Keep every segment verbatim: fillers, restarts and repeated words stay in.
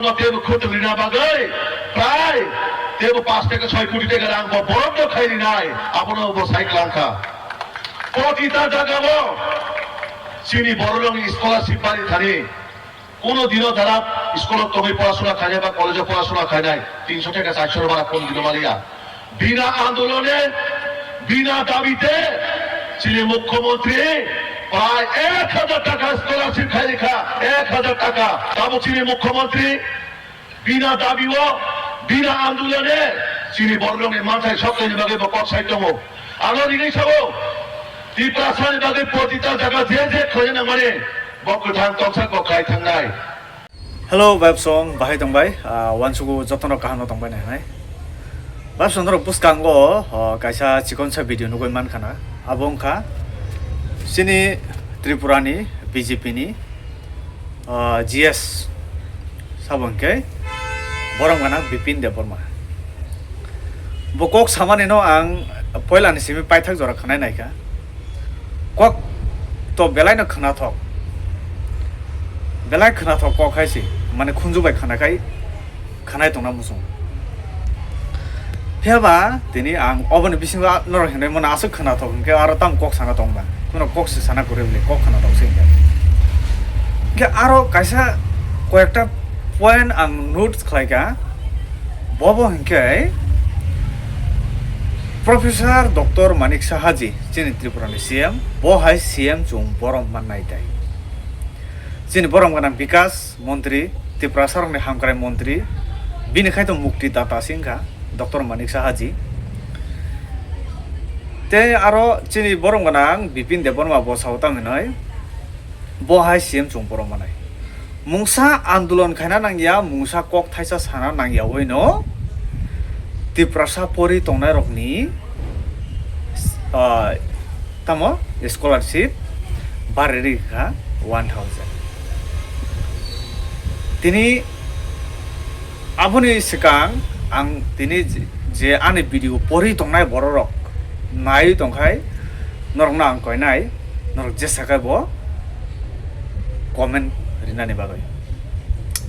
Tebo khutwk rina bagwi prai tebo pash theke soi koti taka rang bo borok no khai rinai, abono bo sai klang kha. Protita jaga o chini borok rokni scholarship bari thani, kono dino dara school o tongwi porasona khainai ba college o porasona khainai tinso theke charso bara kono dino maliya. Bina andolone, bina dabite chini mukhyamantri prai ek hajar taka scholarship khai rikha, ek hajar taka. Tabo chini mukhyamantri bina dabi o, bina andolone chini borokni manthai soknaini bagwi bo kok sai tongo. Ano ringwi sao, Tiprasani bagwi protita jaga je je khlaina nangmani bo kwthang tongsak bo khlai thangnai. Hello, Vibes song, bahai tong bai? Ah, wansugo jotono kaham no tong bai nai hai. Vibes song norok bwskango, oh, kaisa chikonsa video nugui man khana. Abo wngkha chini Tripura ni B J P ni, ah, G S sabo hwnkhe borom gana Bipin Debbarma. Bo kok samani no ang poila ni simi paithak jora khanai naikha. Kok to belai no khwnathok. Belai khwnathok kok hai se, mane khunju bai khwnakhai, khwnai tongna muchung. Phiya ba tini ang oboni bisingo a-, norok hinwi mano aswk khwnathok hwnkhe aro tamo kok sana tong ba. Kuno kok se sana kwrwi bwle, kok khwnathok se hwnkhe. Hwnkhe aro kaisa koyekta point ang note khlai kha. Bobo hwnkhe Professor Doctor Manik Saha ji, chini Tripura ni C M, bo hai C M chung borom mannai tai. Chini borom gana Bikas Montri, Tiprasa rokni hamkrai montri, bini khai to mukti data se wngkha Doctor Manik Saha ji. Tei aro chini borom gana Bipin Debbarma bo sao tamo hinoi, bo hai C M chung borom manai. Mungsa andolon khaina nangya, mungsa kok thaisa sana nangya oi no Tiprasa pori tongnai rokni, ah, tamo scholarship bari rikha one thousand. Tini aboni swkang ang tini je, je ani video pori tongnai bororok nai tongkhai norokno ang koinai, norok jesa khe bo comment rinani bagwi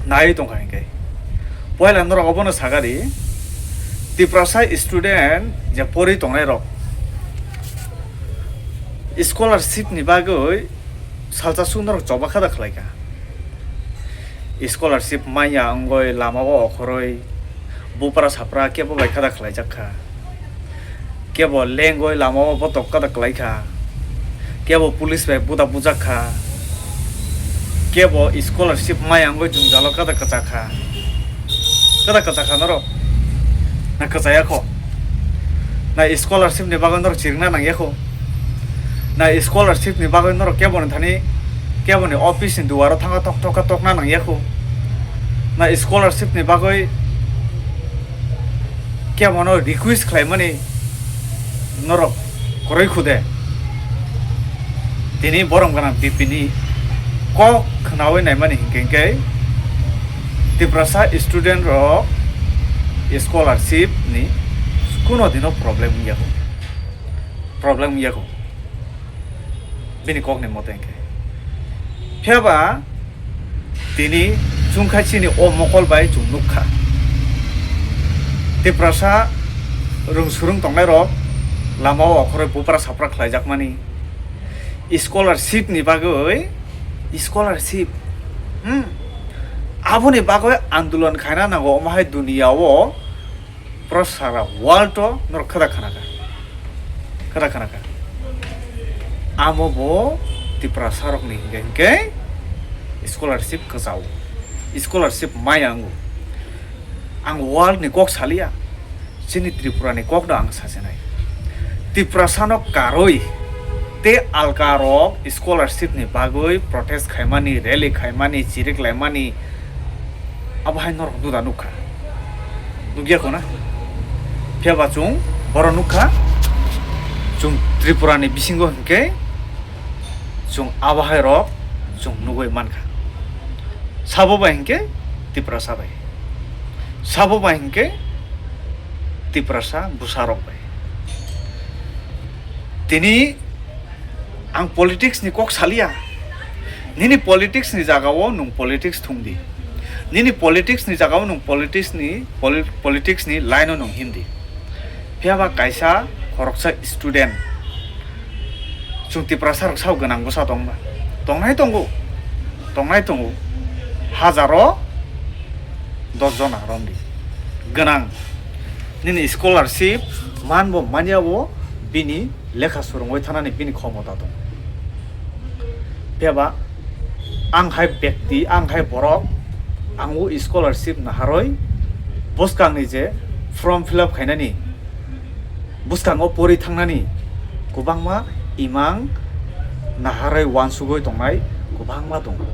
nai tongkha hinkhe. Poila norok obono sagari, Tiprasa student je pori tongnai rok scholarship ni bagwi salsa suk norok choba kha da khlai kha. Scholarship manya wngwi lama o okhorwi bupra sapra kebo bai kha da khlai jak kha. Kebo lengwi lama o botok kada kwlai kha, kebo police bai buda bujak kha, kebo scholarship maya wngwi jwngjalo kada kwchak kha, kada kwchak kha norok na kwchaya kho, na scholarship ni bagwi norok chirikna nangya kho, na scholarship ni bagwi norok kebo ni thani kebo ni office ni duaro thangkha tok tok kha tokna nangya kho, na scholarship ni bagwi kebo no request khlaimani norok kwrwi khude. Tini borom gana B P ni kok khwnawi naimani hinkhe hinkhe Tiprasa student rok scholarship ni kuno dino problem wngya kho, problem wngya kho bini kokni mote hinkhe. Phiya ba tini chwngkha chini o mokol bai chwng nukha. Tiprasa rwng swrwng tongnai rok lama o okhoroi bupra sapra khlaijakmani. Scholarship ni bagwi, scholarship, hmm, aboni bagwi andolon khaina nango omo hai duniya o. Pro sara world o norok khada khana kha, khada khana kha. Amo bo Tiprasa rok ni hinkhe hinkhe scholarship kwchao, scholarship maya wngo. Ang world ni kok saliya, chini Tripura ni kok no ang sasinai. Tiprasa no karwi tei alka rok scholarship ni bagwi protest khaimani, rally khaimani, chirik laimani, abo hai norok duda nukha. Nukya kho na? Phiya ba chwng boro nukha, chwng Tripura ni bisingo hinkhe chwng abo hai rok chwng nugwi mankha. Sabo bai hinkhe Tiprasa bai, sabo bai hinkhe Tiprasa bwsa rok bai. Tini ang politics ni kok saliya. Nini politics ni jaga o nwng politics thung di. Nini politics ni jagao nwng politics ni, poli-, politics ni line o nwng himdi. Phiya ba kaisa khoroksa student, chwng Tiprasa rok sao gwnang bwsa tong ba? Tongnai tongo, tongnai tongo. Hajaro dos jona romdi gwnang. Nini scholarship man bo manya bo bini lekha swrwngwi thanani bini khomota tongo. Phiya ba ang hai bekti, ang hai borok, ang o scholarship naharwi bwskangni je form fill up khainani, bwskango pori thangnani kwbangma imang naharwi uansugwi tongnai kwbangma tongo.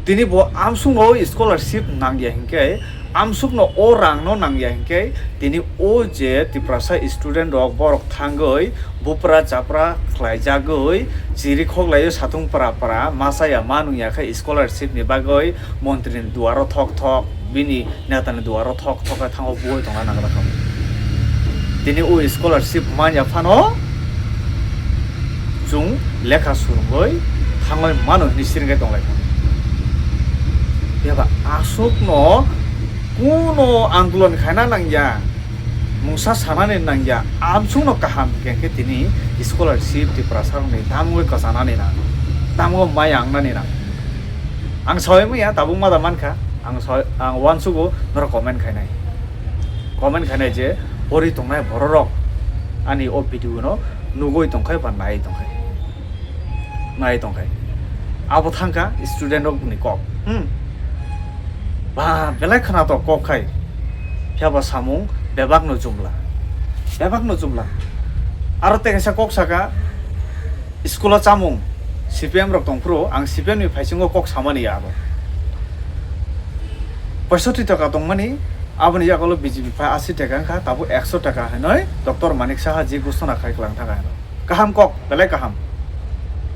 Tini bo amsukno scholarship nangya hinkhe, amsukno o rangno nangya hinkhe, tini o je Tiprasa student rok borok thangwi bupra chapra khlaijagwi chiri khoklaio satung pra pra masa ya ma nungya khe scholarship ni bagwi montri ni duaro thok thok bini netani duaro thok thok khe thango bui tongna nang rw kha. Tini o scholarship manya phano chwng lekha swrwngwi thangwi mano hinwi siring khe tong lai kha. Phiya ba aswkno kuno andolon khaina nangya, mungsa sanani nangya, amsukno kaham hwnkhe khe tini scholarship Tiprasa rokni tamwi kwchanani nang, tamwi maya wngnani nang. Ang sawi manya, tabuk ma da mankha, ang sawi, ang uansugo norok comment khainai. Comment khainai je pori tongnai bororok ani o video no nugwi tongkhai ba nai tongkhai. Nai tongkhai. Abo thangkha student rok ni kok. Hmm. Ba belai khwnatok kok khai. Phiya ba samung bebak no jumla. Bebak no jumla. Aro tei kaisa kok saka, school o chamung C P M rok tongphuru, ang C P M ni phaisingo kok samani ya abo. Poisotti taka tongmani, aboni yagulo B J P phai asi taka wngkha, tabuk ekso taka hinwi Doctor Manik Saha ji ghosona khai kwlang thangkha hinwi. Kaham kok, belai kaham.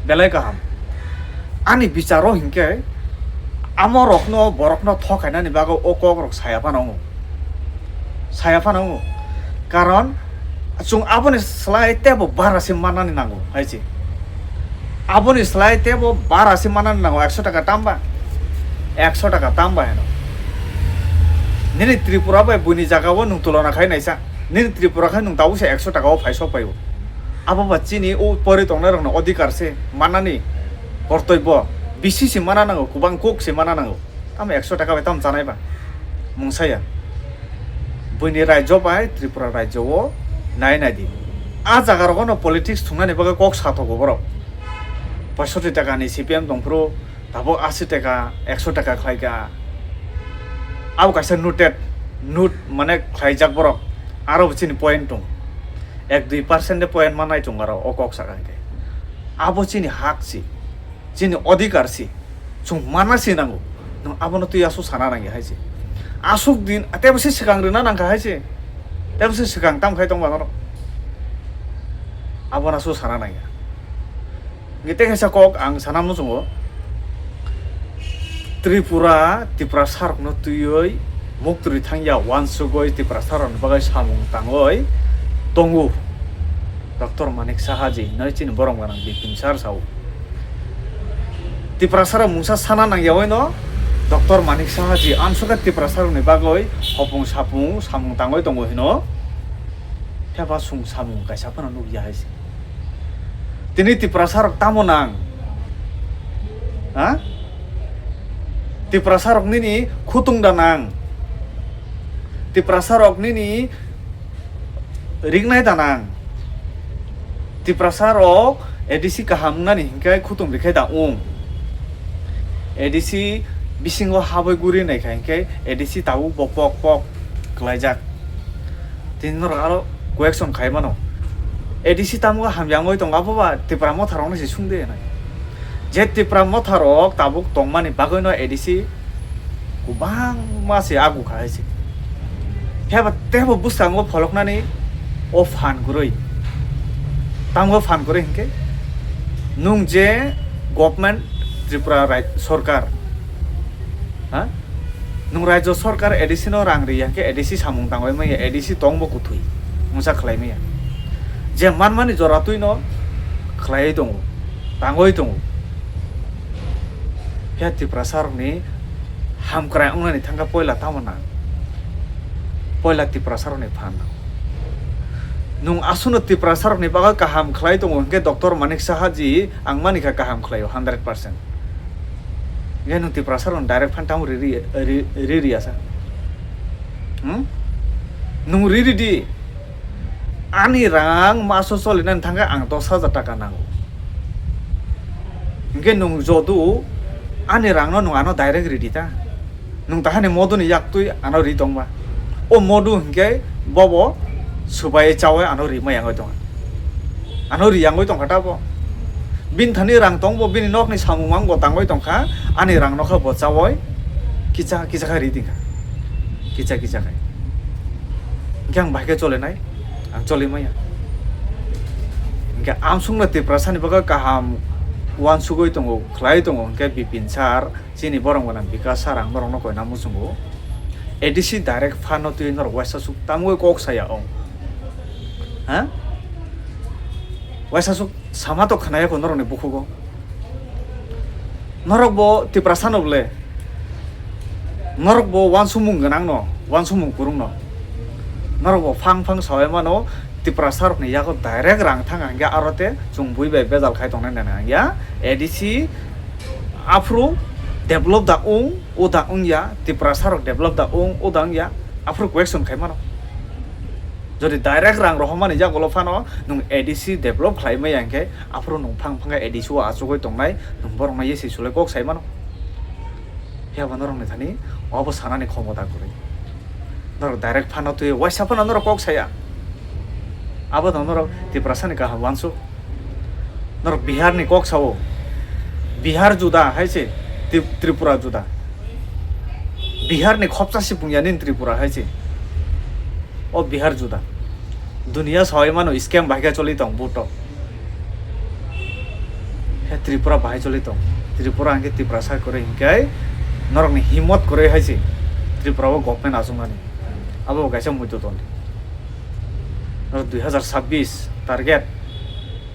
Belai kaham. Ani bicharo hinkhe amo rokno, borokno thok khainani bagwi o kok rok saya phano wngo. Saya phano wngo. Karon chwng aboni slai tebo bara se mannani nango, hai se. Aboni slai tebo bara se mannani nango, ekso taka tamba? Ekso taka tamba heno. Nini Tripura bai buini jagao nwng tulona khai naisa. Nini Tripura khai nwng tabuk se ekso taka o phaisok phaio. Abo ba chini o pori tongnai rokno odhikar se mannani kortoibo. Bisi se manna nango, kwbang kok se manna nango. Tamo ekso taka bai tamo chanai ba? Mungsa ya. Buini rajyo bai Tripura rajyo o nai nai di. A jaga rogo no politics thungnani bagwi kok sa thogo borok. Poisotti taka ni C P M tongphuru, tabuk asi taka, ekso taka khlai kha. Abo kaisa noted, note mane khlaijak borok. Aro bo chini point tong. Ek dui percent de point manai tong aro o kok saka hinkhe. Abo chini hak si. Chini odhikar si, chwng mana si nango, nwng abono twi aswk sana nangya hai se. Aswk din, tebo se swkang rwna nangkha hai se, tebo se swkang tam khai tongma norok, abono aswk sana nangya. Nge tei kaisa kok ang sana muchungo, Tripura, Tiprasa rokno twiwi muktwi thangya, uansugwi Tiprasa rokni bagwi samung tangwi tongo. Doctor Manik Saha ji hinwi chini borom gwnang bipin sir sao. Tiprasa rok mungsa sana nangya oino Doctor Manik Saha ji amsukha Tiprasa rokni bagwi hopung sapung samung tangwi tongo hino. Phiya ba chwng samung kaisa phano nukya hai se. Tini Tiprasa rok tamo nang? Ha? Tiprasa rok nini khutung da nang? Tiprasa rok nini riknai da nang? Tiprasa rok A D C kaham wngnani hinkhe khutung rikhai da wng? A D C bisingo habwi guri naikha hinkhe A D C tabuk bo pok pok kwlaijak. Tini norok aro question khai mano. A D C tamo hamya wngwi tongo, abo ba Tipra Motha rokno se sung de hinwi. Je Tipra Motha rok tabuk tongmani bagwi no A D C kwbangma se agu kha hai se. Phiya ba teibo bwskango pholoknani o phan kwrwi. Tamo phan kwrwi hinkhe nwng je government Tripura rai-, sorkar, ha? Nwng rajyo sorkar A D C no rang ri ya khe A D C samung tangwi manya, A D C tongbo kwthwi mungsa khlai manya. Je manmani jora twi no khlaiwi tongo, tangwi tongo. Phiya Tiprasa rokni Hamkrai wngnani thangkha poila tamo nang? Poila Tiprasarokni phan nang. Nwng aswkno Tiprasarokni bagwi kaham khlai tongo hwnkhe Doctor Manik Saha ji ang manikha kaham khlaio hundred percent. Hwnkhe nwng Tiprasarokno direct phan tamo ri ri ri ri asa? Hmm? Nwng ri ri di. Ani rang maso solinani thangkhe ang dos hajar taka nango. Hwnkhe nwng jodu ani rangno nwng ano direct ri di ta. Nwng tahani moduni yaktwi ano ri tongba. O modu hwnkhe bobo swbai chawi ano rimai yangwi tongkha. Ano ri yangwi tongkha ta bo. Bini thani rang tongbo, bini nokni samung mang bo tangwi tongkha, ani rang nokha bo chawi kisa kisa khe ri tongkha. Kisa kisa khe. Hwnkhe ang bahai khe cholinai, ang choli maya. Hwnkhe amsukno Tiprasani bagwi kaham uansugwi tongo, khlai tongo, hwnkhe Bipin sir, chini borok gwnang Bikas sir ang norokno koina muchungo. A D C direct phano twi norok waisa suk tamwi kok saya ong. Ha? Waisa suk sama to khnaya kho norokni bukhugo. Norok bo Tiprasano bole. Norok bo uansukmung gwnangno, uansukmung kwrwngno. Norok bo phang phang sawi mano, Tiprasarokni yago direct rang thang hangya aro te chwng bui bai bejal khai tongnai nang hangya. A D C aphuru develop da ong, o da wngya, Tiprasarok develop da ong, o da wngya, aphuru question khai mano. Jodi direct rang rohormani yagulo phano nwng A D C develop khlai maya hwnkhe, aphuru nwng phang phang khe A D C o achugwi tongnai, nwng borokno yesi sulai kok sai mano. Phiya bo norokni thani obo sanani khomota kwrwi. Norok direct phano twi waisa phano norok kok saya. Abo no norok Tiprasani kaham uansuk. Norok Biharni kok sao. Bihar juda hai se, Tri-, Tripura juda. Biharni khopsa sipung ya nini Tripura hai se. O Bihar juda. Dunia sawi mano scam bahai khe choli tong buto. He Tripura bahai choli tong. Tripura hwnkhe Tiprasa kwrwi hwnkhe norokni himot kwrwi hai se. Tripura o government achukmani. Abo bo kaisa muitu tong. Norok dui hazar sabbish target.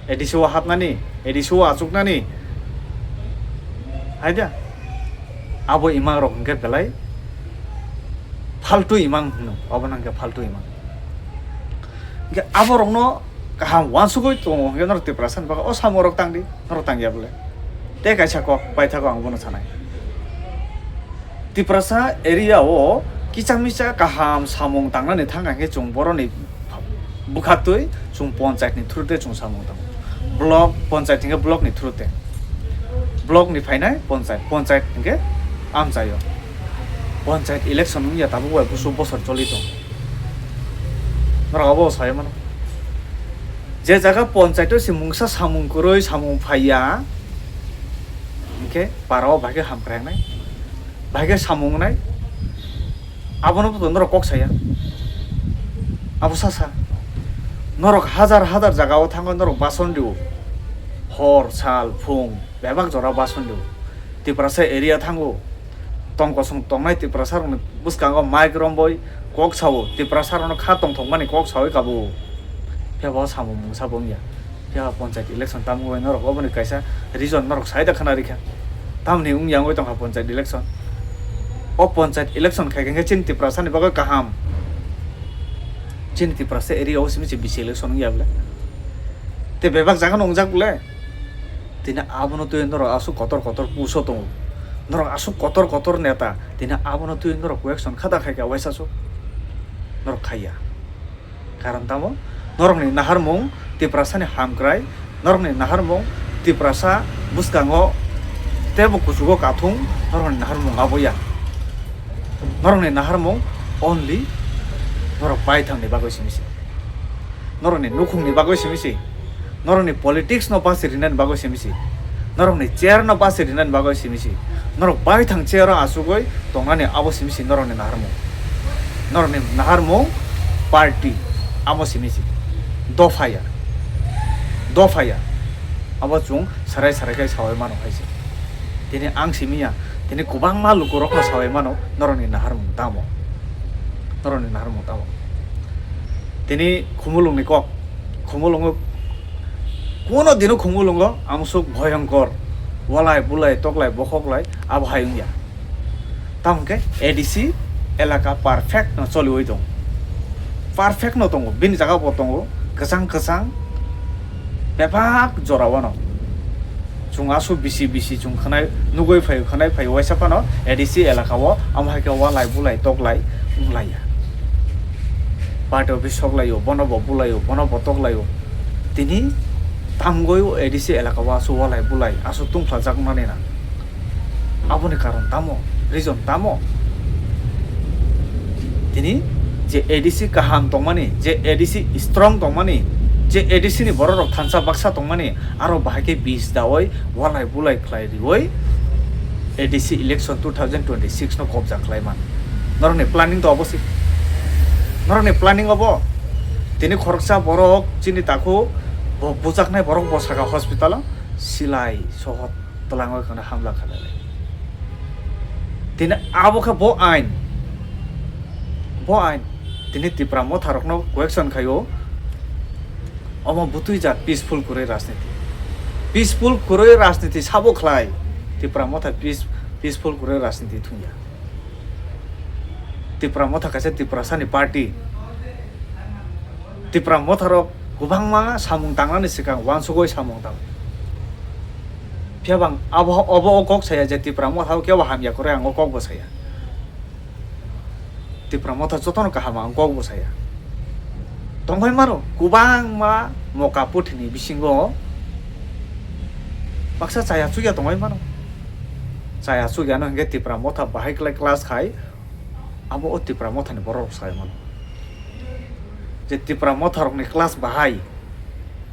A D C o hapnani, A D C o achuknani. Hai da? Abo imang rok hwnkhe belai faltu imang hwno, abo nang khe faltu imang. Hwnkhe abo rokno kaham uansugwi tongo hwnkhe norok Tiprasa ni bagwi o samung rok tang di, norok tang ya bole. Tei kaisa kok paithago ang bono sanai. Tiprasa area o kisa misa kaham samung tangnani thang khe chwng boroni bwkhaktwi chwng ponchayat ni through te chwng samung tango. Block, ponchayat hwnkhe block ni through te. Block ni phainai ponchayat, ponchayat hwnkhe amchaio. Ponchayat election wngya tabuk bai busu bosor choli tong. Norok abo sai mano. Je jaga ponchayat o se mungsa samung kwrwi samung phaiya, hwnkhe para o bahai khe hamkrai wngnai, bahai khe samung wngnai, abono bo norok kok saya. Abo sasa norok hajar hajar jaga o thango, norok bason rio, hor sal phung bebak jora bason rio. Tiprasa area thango, tong kosong tongnai Tiprasa rokni bwskango mic romboi kok sao, Tiprasa rokno kha tongthokmani kok sawi kabo. Phiya bo samung mungsa bo wngya. Phiya ponchayat election tamo bai norok oboni kaisa reason norok sai da khna rikha. Tamni wngya wngwi tongkha ponchayat election. O ponchayat election khai khe chini Tiprasa ni bagwi kaham. Chini Tiprasa area o simi se bisi election wngya bole. Te bebak jaga no wngjak bole. Tini abono twi norok aswk kotor kotor puso tongo. Norok aswk kotor kotor neta. Tini abono twi norok question khata khai kha waisa suk. Norok khaiya. Karon tamo? Norokni naharmung Tiprasani hamkrai, norokni naharmung Tiprasa bwskango teibo kuchugo kathung, norokni naharmung abo ya. Norokni naharmung only norok baithangni bagwi simi se. Norokni nukhungni bagwi simi se. Norokni politics no basi rinani bagwi simi se. Norokni chair no basi rinani bagwi simi se. Norok baithang chair o achugwi tongnani abo simi se norokni naharmung. Norokni naharmung party abo simi se. Dopha ya. Dopha ya. Abo chwng sarai sarai khe sawi mano hai se. Tini ang simi ya. Tini kwbangma lukurokno sawi mano norokni naharmung tamo. Norokni naharmung tamo. Tini khumulungni kok. Khumulungo kuno dino khumulungo amsuk bhoyongkor. Walai, bulai, toklai, bokhoklai, abo hai wngya. Tamo khe A D C elaka perfect no choliwi tongo, perfect no tongo, bini jaga bo tongo kwchang kwchang bebak jora o no. Chwng aswk bisi bisi chwng khwnai nugwi phai khwnai phai waisa phano A D C elaka o amo hai khe walai bulai toklai wnglaiya. Party office soklaio, bono bo bulaio, bono bo toklaio. Tini tamgoi o A D C elaka o aswk walai bulai aswk tungphlajak mani na. Aboni karon tamo? Reason tamo? Tini je A D C kaham tongmani, je A D C strong tongmani, je A D C ni borok rok thansa baksa tongmani, aro bahai khe bis dawi walai bulai khlai riwi A D C election two thousand twenty-six no kobja khlai man. Norokni planning to obo se. Norokni planning obo. Tini khoroksa borok chini takhuk bo bujaknai borok bo saka hospital o silai sohot twlangwi khwna hamla khalalai. Tini abo khe bo ain, bo ain tini Tipra motha rokno question khaio, omo butui jat peaceful kwrwi rajniti, peaceful kwrwi rajniti sabo khlai Tipra motha peace-, peaceful kwrwi rajniti thungya. Tipra motha kaisa Tiprasani party. Tipra motharok kwbangma samung tangnani swkang uansugwi samung tang. Phiya bang abo, obo o kok saya je Tipra mothao kebo hamya kwrwi ang o kok bo saya. Tipra motha jotono kaham ang kok bo saya. Tongwi mano kwbangma moka puthini bisingo baksa chaya chukya tongwi mano. Chaya chukyano hinkhe Tipra motha bahai klai class khai abo o Tipra mothani borok rok sai mano. Je Tipra motha rokni class bahai,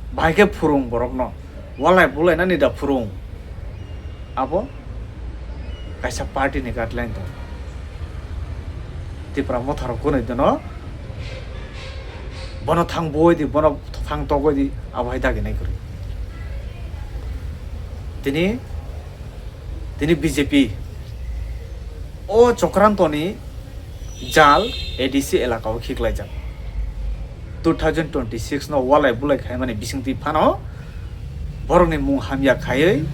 bahai khe phurung borokno, walai bulainani da phurung, abo kaisa party ni guideline tong. Tipra motha rok kunui dino, bono thang boi di, bono thang togoi di, abo hai dagi nai kwrwi. Tini, tini B J P o Chokranto ni jal A D C elaka o khiklaijak. Two thousand twenty-six no walai bulai khaimani bisingtwi phano borokni mung hamya khaiwi,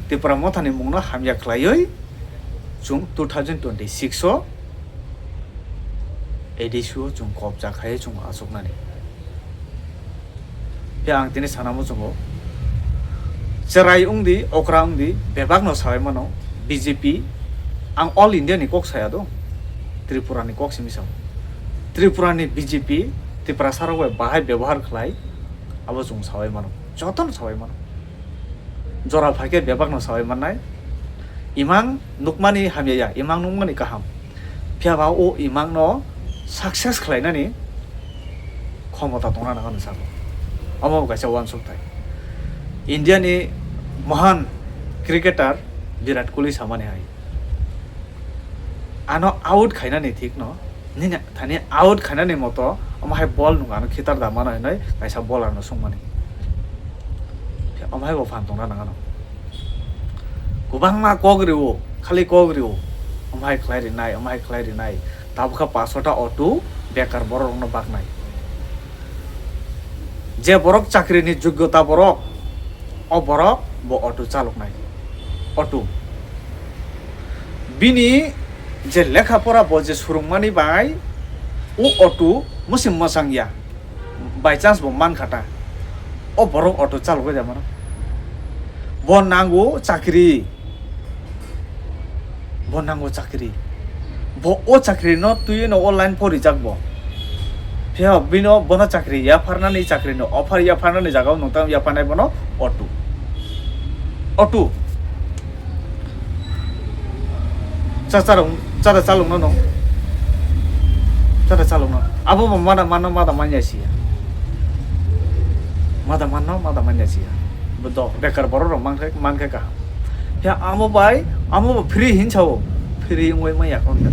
Tipra mothani mungno hamya khlaiwi chwng two thousand twenty-six o A D C o chwng kobja khaiwi chwng achuknani. Phiya ang tini sana muchungo, cherai wngdi, okra wngdi, bebakno sawi mano, B J P, ang all India ni kok saya do, Tripura ni kok simi sao. Tripura ni B J P, Tiprasa rok bai bahai bebohar khlai, abo chwng sawi mano, jotono sawi mano. Jora phaikhe bebakno sawi mannai, imang nukmani hamya ya, imang nukmani kaham. Phiya ba o imangno success khlainani khomota tongna nango hinwi sago. Omo bo kaisa uansukthai. India ni mohan cricketer Virat Kohli samani hai, ano out khainani thikno, nini thani out khainani moto, omo hai bol nung ano khitar da mano hinwi kaisa bowler no sungmani. Omo hai bo phan tongna nang ano. Kwbangma kok rio, khali kok rio. Omo hai khlai rinai, omo hai khlai rinai. Tabukha paso ta auto bekar borok rokno baknai. Je borok chakri ni jogyota borok, o borok bo auto chaloknai. Auto. Bini je lekha pora bo je surungmani bai, o auto musim mwsang ya. By chance bo man kha ta. O borok auto chalogwi da mano. Bo nango chakri. Bo nango chakri. Bo o chakri no twi no o line porijak bo. Phiya bino bono chakri yapharnani, chakri no offer yapharnani jaga o nungtang yapharnai bono auto. Auto. Cha, cha rong, cha da chalok no no. Cha da chalok no. Abo bo mada mano, mada manya siya. Mada mano, mada manya siya. Bo do, bekar borok rok man khe, man khe kaham. Ya amo bai, amo bo free hin sao. Free wngwi maya kon khe.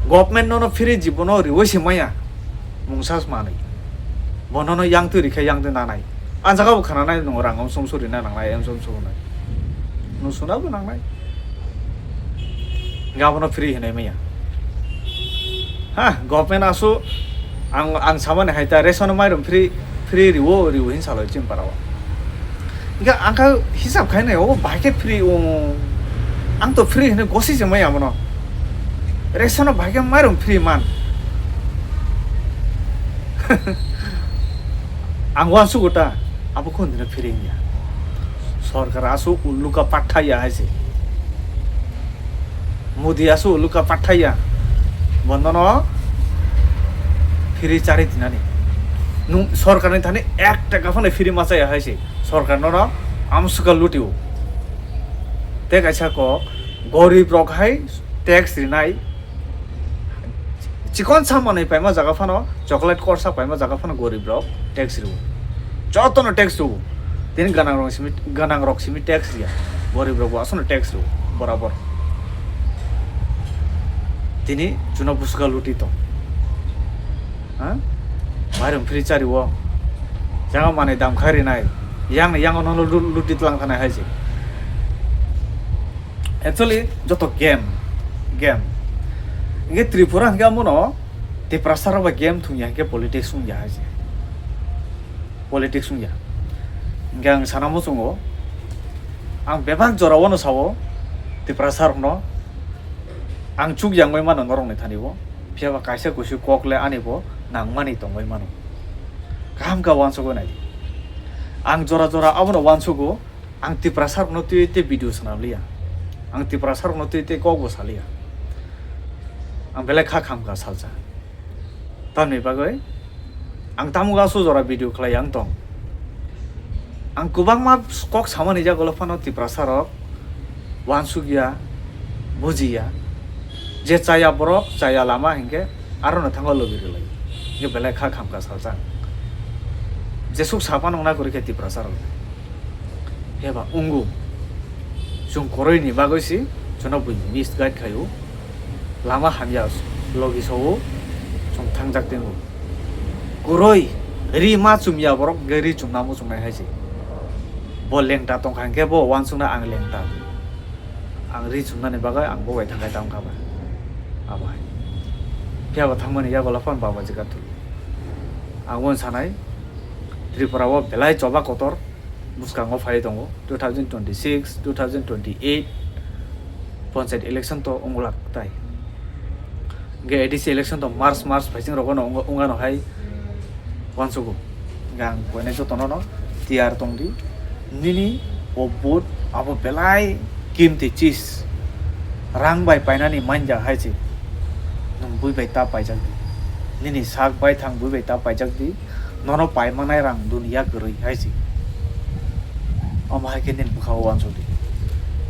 Government no no free jibono riwi se maya. Mungsa manwi. Bono no yang twi rikhe yang twi nanai. A jaga bo khana nai no rang om som suri na nang nai, em som suri nai. No suna bo nang nai. Ga bono free hinai maya. Ha, government asu ang, ang samani hai ta ration mairum free, free riwo, riwo hin saloi chim parao. Ga ang ka hisab khai nai o bahai khe free o. Ang to free hinai gosi se maya mono. Ration o bahai khe mairum free man. Ang uansugo ta, abo khe hwnwi no free wngya. Sorkar aswk ulluka pathaiya hai se. Modi aswk ulluka pathaiya. Bono no free chari dinani. Nung sorkar ni thani ek taka phano free ma chaya hai se. Sorkar no no amsuka lutio. Tei kaisa kok, gorib rok hai tax rinai. Chikon sa manwi paima jaga phano, chocolate korsa paima jaga phano gorib rok tax rwo. Jotono tax rwo. Tini ganang rok simi, ganang rok simi tax riya. Gorib rok bo aswkno tax rwo borabor. Tini chuna busuka luti tong. Ha? Mairum free chari o. Jang manwi dam khai rinai. Yang ni yang no lu-, luti tlang thanai hai se. Actually, joto game, game. Hingke Tripura hingke amono Tiprasa rok bai game thungya hingke politics wngya hai se. Politics wngya. Hingke ang sana muchungo, ang bebak jora o no sao Tiprasa rok no, ang chuk yang bai mano norok ni thani bo. Phiya ba kaisa kuisu kok le ani bo nangmani tongwi mano. Kaham khe uansugwi nai di. Ang jora jora abono uansugo, ang Tiprasa rokno twiwi tei video swnam liya. Ang Tiprasa rokno twiwi tei kok bo sa liya. Ang belai kha kham kha salsa. Tamni bagwi ang tamo aswk jora video khlai ang tong. Ang kwbangma kok samani jago phano Tiprasa rok uansukya, bujiya. Je chaya borok, chaya lama hinkhe arono thango logi rwlai. Hinkhe belai kha khamkha salsa. Jesuk saphano wngna kwrwi khe Tiprasa rok. Heba wngo. Chwng kwrwini bagwi se chwngno bui misguide khaio. Lama hamya logi sao chwng thangjak tengo. Kwrwi ri ma chumya borok hwnkhe ri chumna muchungnai hai se. Bo lengta tongkha hwnkhe bo uansukna ang lengta. Ang ri chumnani bagwi ang bo bai thangkhai tongkha ba. Abo hai. Phiya bo thangmani yago laphano baba jika thwi. Ang wan sanai Tripura o belai choba kotor. Bwskango phai tongo two thousand twenty-six, two thousand twenty-eight panchayat election to wngwlak tai. Hingke A D C election to March, March phaising rogo no wng-, wngano hai uansugo. Hingke ang koinai jotono no tiyar tongdi. Nini o vote abo belai kimti chis. Rang bai painani manja hai se. Nwng bui bai ta paijak di. Nini sak bai thang bui bai ta paijak di. Nono pai manai rang duniya kwrwi hai se. Omo hai khe nini bwkha o uansuk di.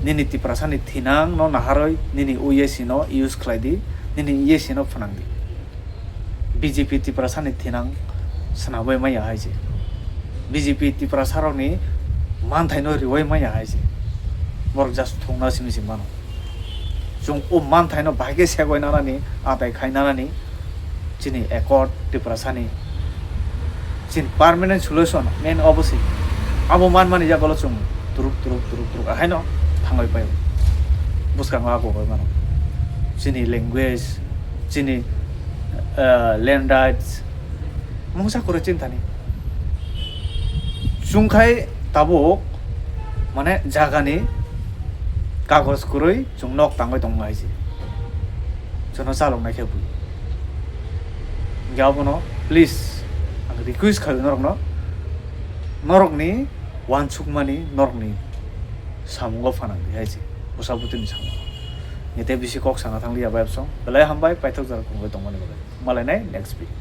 Nini Tiprasa ni thinang no naharwi nini O A C no use khlai di, nini E A C no phnang di. B J P Tiprasa ni thinang swnamwi manya hai se. B J P Tiprasa rok ni manthai no riwi manya hai se. Borok just thungna simi se mano. Chwng o manthaino bahai khe segwi nanani, atai khai nanani, chini accord Tiprasani, chini permanent solution main obo se. Abo manmani yagulo chwng turuk, turuk, turuk, turuk ahaino thangwi paio. Bwskango ago bai mano. Chini language, chini, ah, land rights, mungsa kwrwi chini thani. Chwngkhai tabuk mane jagani kagoj kwrwi chwng nok tangwi tongo hai se. Chwngno chaloknai khe bui. Hingkhe abono please ang request khaio norokno, norokni uansukmani norokni samungo phanang di hai se, bwsa bwtwini samungo. Hingkhe tei bisi kok sana thang liya bai absong. Belai hambai, paithak jora khungwi tongmani bagwi. Malainai next video.